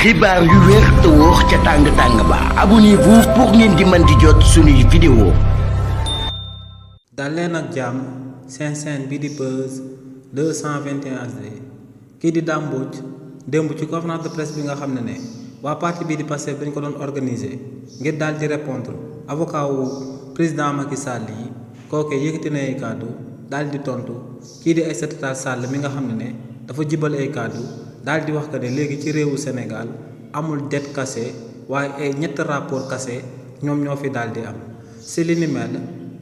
xibaar yu wér te wóor ca tàng ba abonnez-vous pour ngeen di mën di jot suñuy vidéo. dal leen ak jàmm seen chaîne bi di Buzz 221 HD kii di Dame Mbodj démb ci conférence de presse bi nga xam ne waa parti bii di Pastef dañ ko doon organiser ngir daal di répondre avocat wu président Macky Sall yi kookee yëkkati na ay kàddu daal di tontu kii di Aïssata Tall Sall mi nga xam ne dafa jibal ay kàddu daal di wax que ne léegi ci réewu Sénégal amul dette cassée waaye ay ñetti rapport cassé ñoom ñoo fi daal di am si li ni mel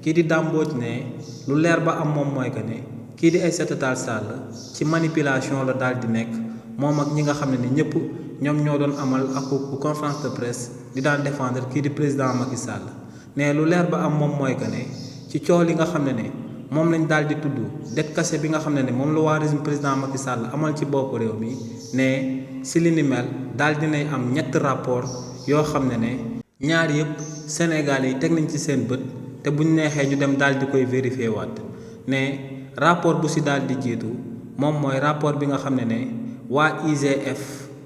kii di Dame Mbodj ne lu leer ba am moom mooy que ne kii di Aïssata Tall Sall ci manipulation la daal di nekk moom ak ñi nga xam ne ñëpp ñoom ñoo doon amal ak conférence de presse di daan défendre kii di président Macky Sall ne lu leer ba am moom mooy que ne ci coow li nga xam ne moom lañ daal di tudd dette cassée bi nga xam ne moom la waa régime président Macky Sall amal ci bopp réew mi ne si li ni mel daal dinay am ñetti rapport yoo xam ne ñaar yëpp Sénégal yi teg nañ ci seen bët te buñ neexee ñu dem daal di koy vérifier waat ne rapport bu si daal di jiitu moom mooy rapport bi nga xam ne waa IGF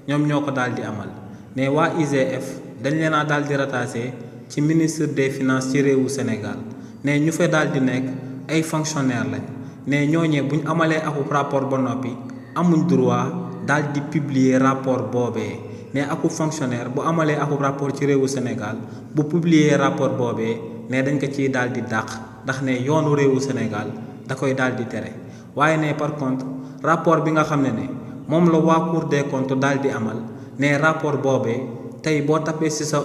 ñoom ñoo ko daal di amal ne waa IGF dañ leen a daal di rattaché ci ministre des finances ci réewu Sénégal ne ñu fa daal di nekk ay fonctionnaire lañ ne ñooñee buñ amalee akub rapport ba noppi amuñ droit daal di publier rapport boobee ne akub fonctionnaire bu amalee akub rapport ci réewu Sénégal bu publier rapport boobee ne dañ ko ciy daal di dàq ndax ne yoonu réewu Sénégal da koy daal di tere waaye ne par contre rapport bi nga xam ne moom la waa Cour des comptes daal di amal ne rapport boobee tey boo tapee ci sa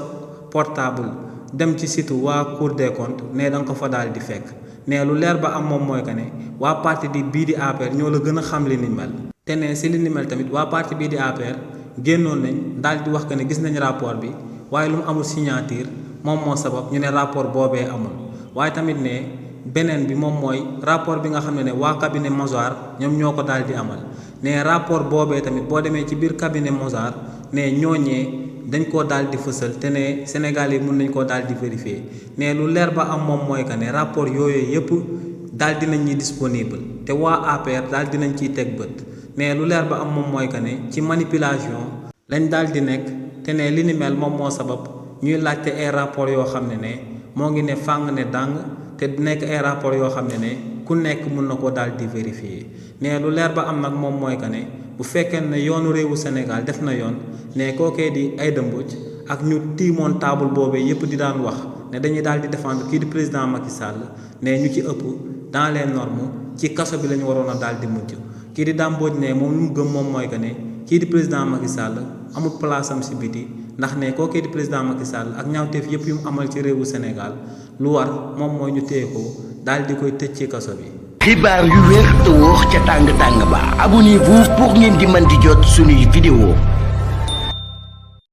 portable dem ci site waa Cour des comptes ne da nga ko fa daal di fekk ne lu leer ba am moom mooy que ne waa parti bii di APR ñoo la gën a xam li ni mel te ne si li ni mel tamit waa parti bii di APR génnoon nañ daal di wax que ne gis nañ rapport bi waaye lu mu amul signature moom moo sabab ñu ne rapport boobee amul waaye tamit ne beneen bi moom mooy rapport bi nga xam ne waa cabinet Mozart ñoom ñoo ko daal di amal ne rapport boobee tamit boo demee ci biir cabinet Mozart ne ñooñee dañ koo daal di fësal te ne Sénégal yi mun nañ koo daal di vérifier ne lu leer ba am moom mooy que ne rapport yooyu yëpp daal dinañ ñi disponible te waa APR daal dinañ ciy teg bët ne lu leer ba am moom mooy que ne ci manipulation lañ daal di nekk te ne li ni mel moom moo sabab ñuy laajte ay rapport yoo xam ne moo ngi ne fàng ne dàng te nekk ay rapport yoo xam ne ku nekk mun na koo daal di vérifier ne lu leer ba am nag moom mooy que ne bu fekkee ne yoonu réewu Sénégal def na yoon ne kookee di Aïda Mbodj ak ñu tiimoon table boobee yëpp di daan wax ne dañuy daal di défendre kii di président Macky Sall ne ñu ci ëpp dans les normes ci kaso bi la ñu waroon a daal di mujj kii di Dame Mbodj ne moom lu mu gëm moom mooy que ne kii di président Macky Sall amul place am si biti ndax ne kookee di président Macky Sall ak ñaawteef yëpp yu mu amal ci réewu Sénégal lu war moom mooy ñu téye ko daal di koy tëj ci kaso bi. xibaar yu wér te wóor ca tàng ba abonnez-vous pour ngeen di mën di jot suñuy vidéo.